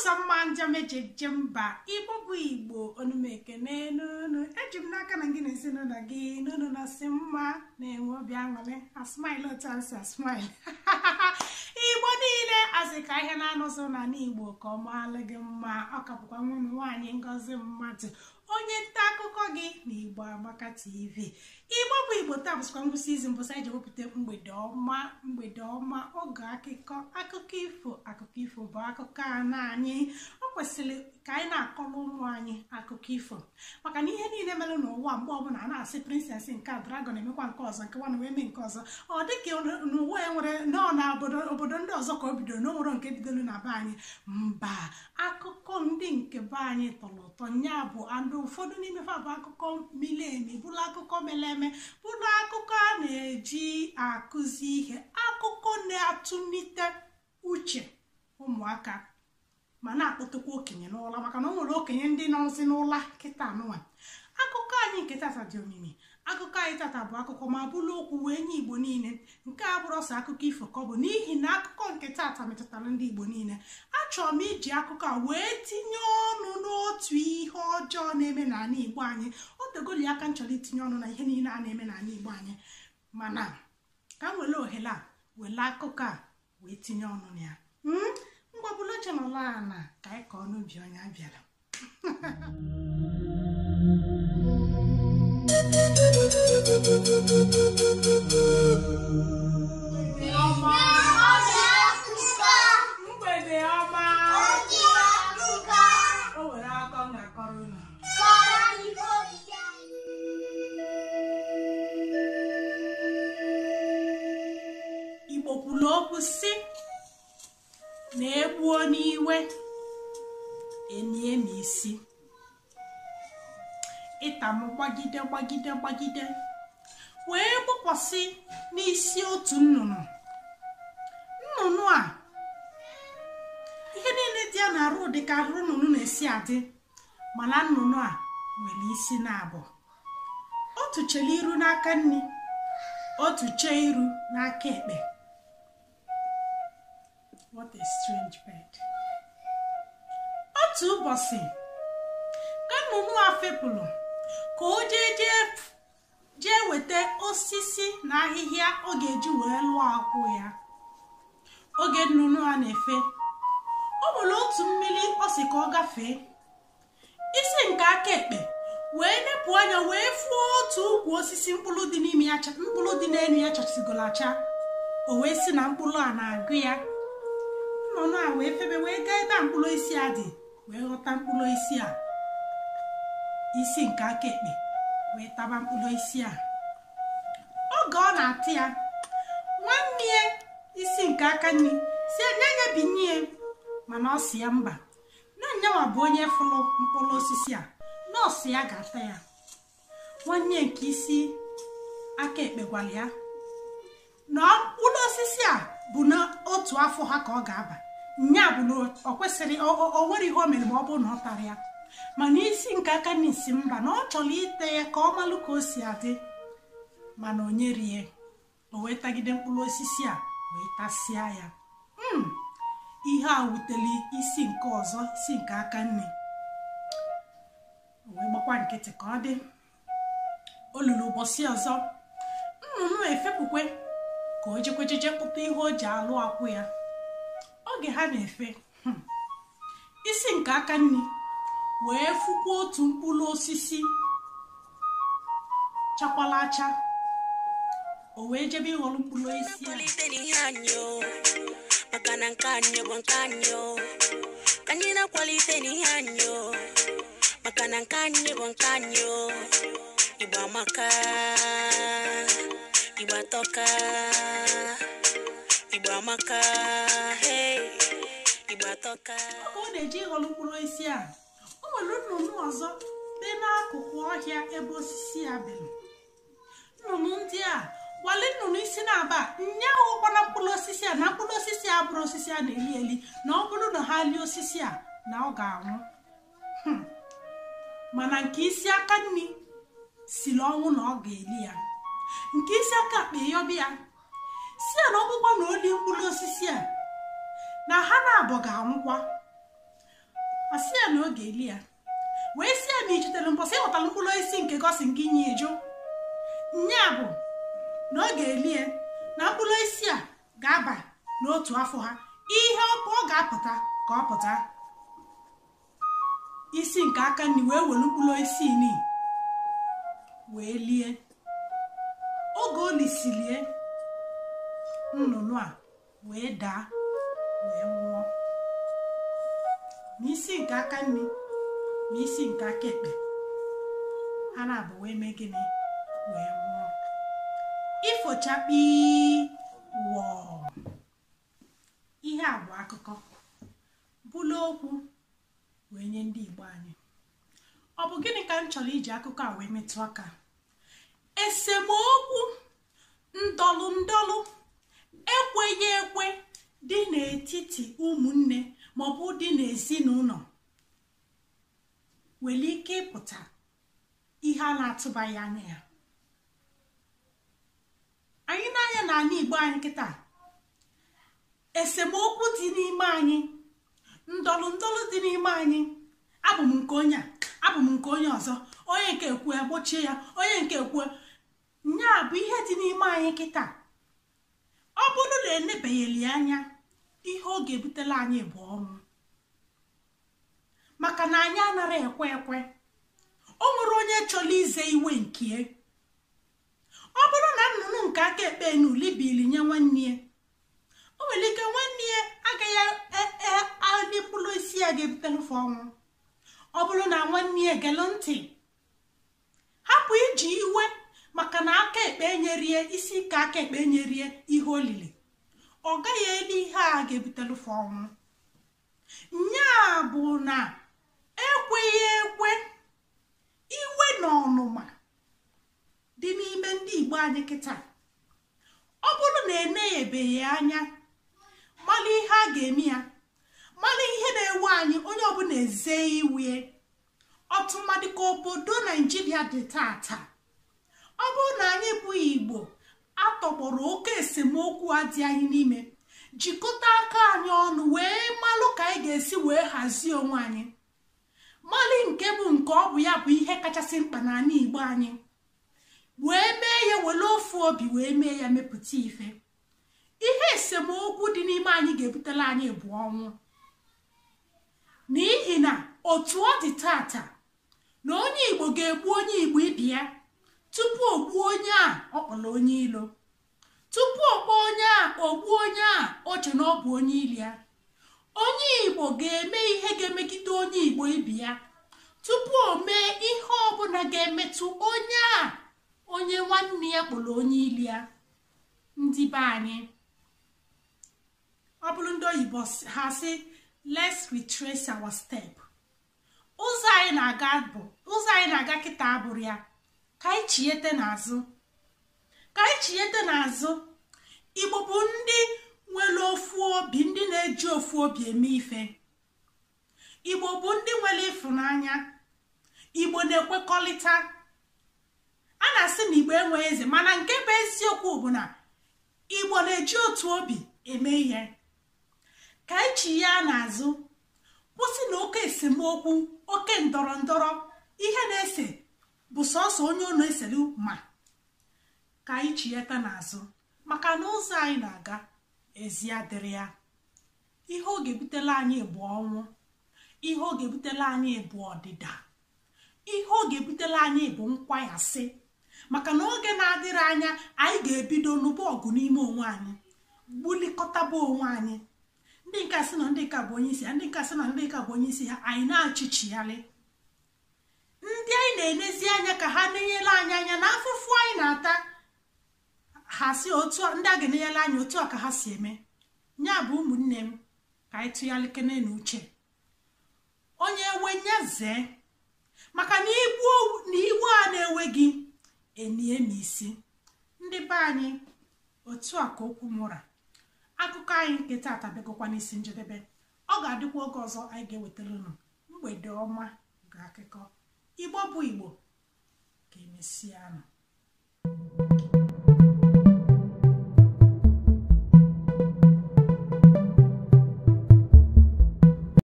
Sọmma njem mba Igbo bụ Igbo onumeke n'enu eji m n'aka na gị na ezinụlọ gị n'unu na-asị mma na-enwe obi aṅụrị asmaịl otu asị asmaịl Igbo niile asị ka ihe na-anụzụ n'ala Igbo ka ọ maalụ gị mma. Ọ ka bụkwa nwunye nwaanyị Ngozi Mmadụ, onye nta akụkọ gị na Igbo Amaka TV. Igbo bụ Igbo taa bụsịkwa ngwụsị izu mbọsị anyị ji wepụta mgbede ọma, mgbede ọma, oge akụkọ, akụkọ ifo. Akụkọ ifo bụ akụkọ a anyị ọ kwesịrị ka anyị na-akọrọ ụmụ anyị akụkọ ifo, maka na ihe niile mere n'ụwa mgbe ọbụla a na-asị princess nke a, dragon emekwa nke ọzọ, nke nwana wee mee nke ọzọ, ọ dịka n'ụwa e nwere nọ na obodo ndị ọzọ ka o bidoro na o nwere nke bidoro na be anyị. Mba, akụkọ ndị nke be anyị tọrọ ụtọ. Nya bụ andụ ụfọdụ n'ime fa bụ akụkọ mili emi, bụrụ akụkọ mere eme, bụrụ akụkọ a na-eji akụzi ihe, akụkọ na-atụlite uche ụmụaka ma na-akpọtakwa okenye n'ụla, maka na o nwere okenye ndị nọzi n'ụla kịta anụnwa. Akụkọ anyị nke tata dị omimi. Akụkọ anyị tata bụ akụkọ ma bụrụ okwu wee nye Igbo niile. Nke a bụrụ ọsọ akụkọ ifo ka ọ bụ, n'ihi na akụkọ nke tata metụtara ndị Igbo niile. Achọrọ m iji akụkọ a wee tinye ọnụ n'otu ihe ọjọọ na-eme n'ala Igbo anyị. O tegoli aka m chọrọ itinye ọnụ na ihe niile a na-eme n'ala Igbo anyị, mana ka m were ohere a were akụkọ a wee tinye ọnụ na ya. Ngwa bụrụ oche n'ụlọ a na ka anyị kọọ n'ubi onye a bịara. Mgbede ọma, o nwere akọ m ga-akọrọ unu. Igbo kwuru okwu sị na egbuo n'iwe enie m isi. Ịta m gbagide gbagide gbagide wee gbokwasị n'isi otu nnụnụ. Nnụnụ a, ihe niile dị ya na-arụ dị ka arụ nnụnụ na-esi adị, mana nnụnụ a nwere isi na-abụ. Otu chere iru n'aka nri, otu chee iru n'aka ekpe. What a strange bird. Otu ụbọchị ka nnụnụ a fepụrụ ka o jee weta osisi na ahịhịa ọ ga-eji wee lụọ akwụ ya. Oge nnụnụ a na-efe, o nwere otu mmiri ọ sị ka ọ gafee. Isi nke aka ekpe wee nepụ anya wee fụọ otu ukwu osisi mkpụrụ dị n'ime ya, mkpụrụ dị n'elu ya chachigoro acha. O wee sị na mkpụrụ a na-agụ ya. Nnụnụ a wee febe wee gaa ebe a mkpụrụ isi a dị, wee ghọta mkpụrụ isi a. Isi nke aka ekpe wee taba mkpụrụ isi a. Oge ọ na-atị ya, nwanne ya isi nke aka nri si anya binye ya, mana ọ sị ya mba, na nyanwa bụ onye fụrụ mkpụrụ osisi a, nọọsụ ya ga-ata ya. Nwanne nke isi aka ekpe gwara ya na mkpụrụ osisi a bụ na otu afọ ha ka ọ ga-aba, nya bụ na ọ kwesịrị o nwere ihe o mere ma ọ bụrụ na ọ tara ya. Mana isi nke aka n'isi mba, na ọ chọrọ ite ya ka ọ malụ ka o si adị, mana o nyerie. O wee tagide mkpụrụ osisi a wee tasịa ya. Ihe a wutere isi nke ọzọ, isi nke aka nne. O wee gbakwa nkịtị ka ọ dị. O luru ụbọchị ọzọ, nnụnụ efepụkwe ka o jekwejeje kpụta ihe o ji alụ akwụ ya. Oge ha na-efe, isi nke aka nri wee fụkwa otu mkpụrụ osisi chakwala acha. O wee jebe ịghọrọ mkpụrụ osisi a. Maka na nke anyị bụ nke anyị, ka anyị na-akwalite n'ihe anyị, maka na nke anyị bụ nke anyị. Igbo amaka, Igbo atọka, Igbo amaka, hey, Igbo atọka. Oge ọ na-eji ịghọrọ mkpụrụ osisi a, o nwere nnụnụ ọzọ dị n'akụkụ ọhịa ebe osisi a bịara. Nnụnụ ndị a gwale nnụnụ isi na-aba nya aghọkwana mkpụrụ osisi a, na mkpụrụ osisi a bụrụ osisi a na-eli eli, na ọ bụrụ na ha lie osisi a na ọ ga-anwụ. Mana nke isi aka nri siri ọnwụ na ọ ga-eli ya. Nke isi aka akpa yọbịa si ya na ọ bụkwa na o lie mkpụrụ osisi a na ha na-abụ ga-anwụkwa. Ọ sị ya na ọ ga-eli ya, wee sị ya na ichetere mbọsị ịghọtara mkpụrụ osisi nke gosi gị nye eju nya bụ na ọ ga-eli ya, na mkpụrụ osisi a ga-aba n'otu afọ ha, ihe ọ ga-apụta ka ọ pụta. Isi nke aka nri wee were mkpụrụ osisi ni wee lie. Oge o lisilie, nnụnụ a wee daa wee nwụọ. N'isi nke aka nri na isi nke aka ekpe, ha na-abụ wee mee gịnị? Wee nwụọ. Ifochakpi wọọ. Ihe a bụ akụkọ bụlụ okwu wee nye ndị Igbo anyị. Ọ bụ gịnị ka m chọrọ iji akụkọ a wee metụ aka? Esemokwu, ndọlụ ndọlụ, ekweghị ekwe dị n'etiti ụmụnne maọbụ dị n'ezinụlọ nwere ike ịpụta ihe a na-atụbaghị anya ya. Anyị na-anya n'ala Igbo anyị kịta, esemokwu dị n'ime anyị, ndọlụ ndọlụ dị n'ime anyị, abụ m nke onye a, abụ m nke onye ọzọ, onye nke ekwu ya gbochie ya, onye nke ekwu nya bụ ihe dị n'ime anyị kịta. Ọ bụrụ na enebegheli anya, ihe ọ ga-ebutela anyị bụ ọnwụ, maka na anyị anaghị ekwe ekwe. O nwere onye chọrọ ize iwe nke ọ bụrụ na nnụnụ nke aka ekpe n'ulibili nye nwanne ya, o nwere ike nwanne ya agaghị ali mkpụrụ isi ya ga-ebutere ọnwụ. Ọ bụrụ na nwanne ya gele ntị, hapụ iji iwe maka na aka ekpe enyerie isi ka aka ekpe enyerie ihe olili, ọ gaghị eli ihe a ga-ebutere ọnwụ. Nya bụ na ekweghị ekwe, iwe na ọnụma dị n'ime ndị Igbo anyị kịta. Ọ bụrụ na eneghebeghị anya, mara ihe a ga-eme ya, mara ihe na-ewe anyị, onye ọbụla eze iwe. Ọtụmadị ka obodo Naijiria dị tata, ọ bụrụ na anyị bụ Igbo atọgbọrọ oke esemokwu a dị anyị n'ime, jikọta aka anyị ọnụ wee malụ ka anyị ga-esi wee hazie onwe anyị, mali nke bụ nke ọ bụ ya bụ ihe kachasị mkpa n'ala Igbo anyị, wee mee ya, were ofu obi wee mee ya, mepụta ife. Ihe esemokwu dị n'ime anyị ga-ebutela anyị bụ ọnwụ, n'ihi na otu ọ dị tata na onye Igbo ga-egbu onye Igbo ibe ya tupu o gbuo onye a ọ kpọrọ onye ilo, tupu o kpọọ onye a o gbuo onye a o che na ọ bụ onye ili ya. Onye Igbo ga-eme ihe ga-emegide onye Igbo ibe ya tupu o mee ihe ọbụla ga-emetụ onye a onye nwanne ya kpọrọ onye ili ya. Ndị be anyị, ọ bụrụ ndị oyibo ha sị let's retrace our step. Ụzọ anyị na-aga bụ ụzọ anyị na-aga kịta abụrụ ya, ka anyị chiete n'azụ, ka anyị chiete n'azụ. Igbo bụ ndị nwere ofu obi, ndị na-eji ofu obi eme ife. Igbo bụ ndị nwere ịfụnanya. Igbo na-ekwekọrịta. A na-asị na Igbo enweghị eze, mana nke bụ eziokwu bụ na Igbo na-eji otu obi eme ihe. Ka anyị chi ya n'azụ, kwụsị na oke esemokwu, oke ndọrọ ndọrọ, ihe na-ese bụ sọsọ onye ọ na-eselu, ma ka anyị chieta n'azụ, maka na ụzọ anyị na-aga ezi adịrị ya. Ihe ọ ga-ebutela anyị bụ ọnwụ, ihe ọ ga-ebutela anyị bụ ọdịda, ihe ọ ga-ebutela anyị bụ nkwayasị, maka na oge na-adịrị anya anyị ga-ebido n'ụba ọgụ n'ime onwe anyị, gbulikọtaba onwe anyị. Ndị nke asị na ndị nke bụ onye isi ha, ndị nke asị na ndị nke bụ onye isi ha, anyị na-achịchigharị. Ndị anyị na-enezi anya ka ha nenyere anyị anya na afụfụ anyị na-ata, ha si otu ndị a ga-enenyere anyị otu a ka ha si eme. Ya bụ ụmụnne m, ka anyị tụgharịkene na uche. Onye ewe nya zee, maka na iwe a na-ewe gị enie n'isi. Ndị be anyị, otu a ka okwu mụra. Akụkọ anyị nke taata bịagokwa n'isi njedebe. Ọ ga-adịkwa oge ọzọ anyị ga-ewetara unu mgbede ọma ga akụkọ. Igbo bụ Igbo, ka emesịanụ.